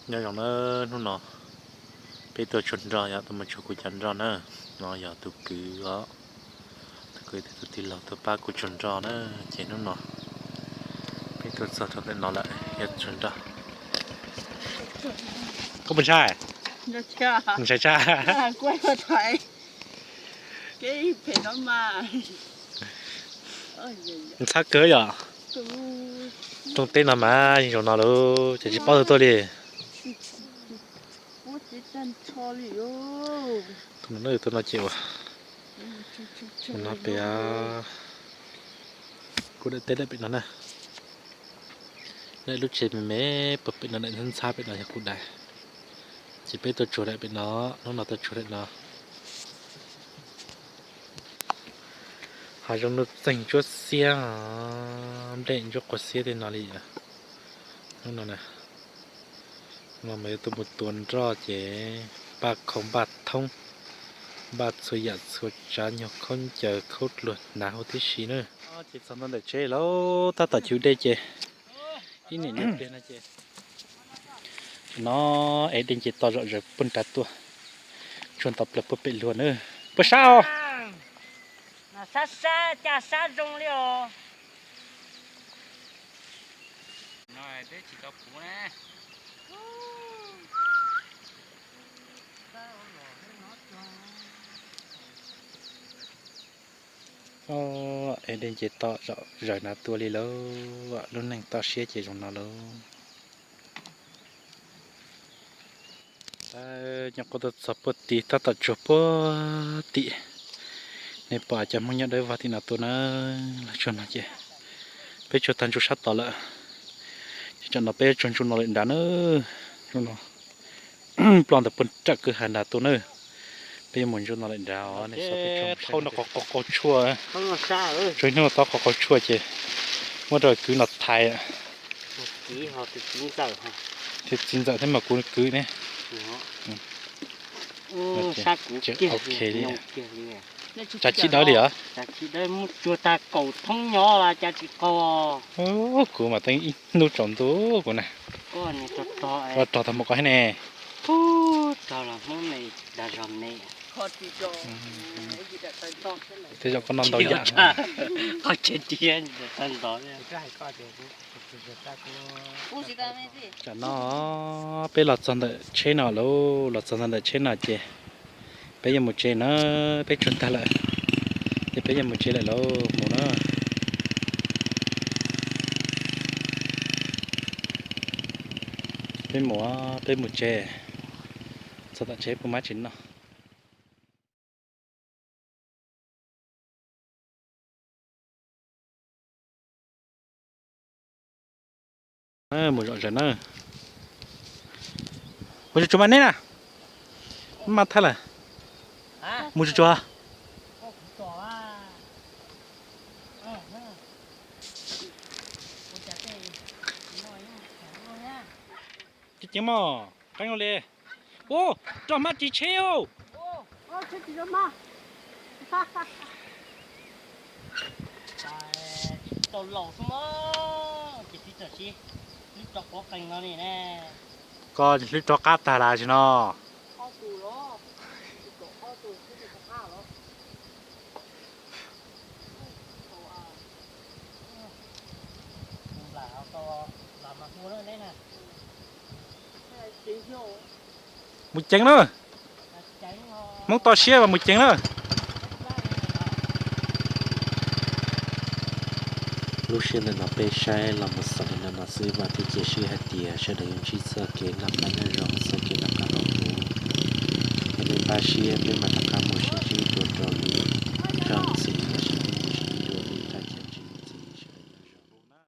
Nyob zoo na, hnub no peb tuaj tsuag nroj, yog tuaj mus tsuag kuv cov nroj na. No yog tus kwv os, tus kwv thiab tus tij laug tuaj pab kuv tsuag nroj na. Ces hnub no peb tuaj txog rau ntawm no lawm, yog tsuag nroj. Koj puas ntshai? Ntshai tshaj. Ntxhab kawg yom. Rooj teb no mas yeej zoo no lauj, ces tsis paub tus tuaj li. Tus no ces ua no pem, kuv daim teb daim pem no na. Daim lub tsev me me puag pem no, daim ntxhab ntxhab pem no yog kuv daim. Ces peb tuaj tsuag daim pem no, hnub no tuaj tsuag daim no. Hav zoov nuj txeeg ntsuab xiab, nplej ntsuab quav xiab tej no li. Hnub no na, no mas yuav tuaj mus tua nroj ces npaj khau npaj thoob, npaj txhua yam txhua tsav, nyuag khaub ncaws khaub dluag hnav huv tib si na. Ces txog ntua ntawm tsev lawm, tab tom cug dej ces ib niam pliag no ces no es dej nce toj zom zaws puag nrad tuaj, tsuag nto plaws puag pem luag na. Puas sab os? Sab sab, cas sab zoo li os. Es dej nce toj zom zaws no tuaj li lauj, lub neej toj siab ces zoo no lauj. Nyob qub tuaj txog puag tim tab tom tsuag puag tim. Nej pom cov Hmoob nyob dawb vag tim no tuaj na, lawv tsuag no ces peb tsuag tag ntsuj sab tod lawm. Ces tsam no peb tsuag ntsuj no lawm nrad na. Ntsuj no ploj ntawm puag nram kwj ha nrad tuaj na. Peb yuav mus ntsuj no lawm nrad os, nej saib peb tsuag no qhov qaug qaug tshuaj. Tsuag hnub no taub qhov qaug tshuaj ces muab rau kwv no thaiv. Thiab txiv ntxawm thiab mas kuv kwv ne. Ok li. Tsav tsis dawb li os. Tsuag tag kaum thoob nyob los cas tsis qaug. Kuv mas teeb ib hnub tsaus ntuj kuv na. Rog tag mus koj thiab ne. Tej zaum koj noj ntau yam. Tsam no peb los txog ntawm tsheb no lauj, los txog ntawm tsheb no ces peb yuav mus tsev na, peb tsuag tag lawm ces peb yuav mus tsev lawm lauj, mus na. Peb mus, peb mus tsev, txog tom tsev pub mab tsev noj. Mus zom zaws na. Mus tsuag tsuag mas neb na. Maj thaj lawm. Mus tsuag tsuag. Ceev ceev mog, qeeb li. Ub, rog hmab ris tsheb ub. Koj hlwb rov qab tag las tsis no. Mus ceev na. Hmoob toj siab mas mus ceev na. Lub sij hawm ntawm no peb saib los mus xaus li no xwb, vam thiab cia siab hais tias sawv daws yuav ntsib txoj kev noj qab nyob zoo, txoj kev noj qab nyob zoo. Es nej npaj siab peb mam rov qab mus sib ntsib dua rau lwm zaj ntxiv.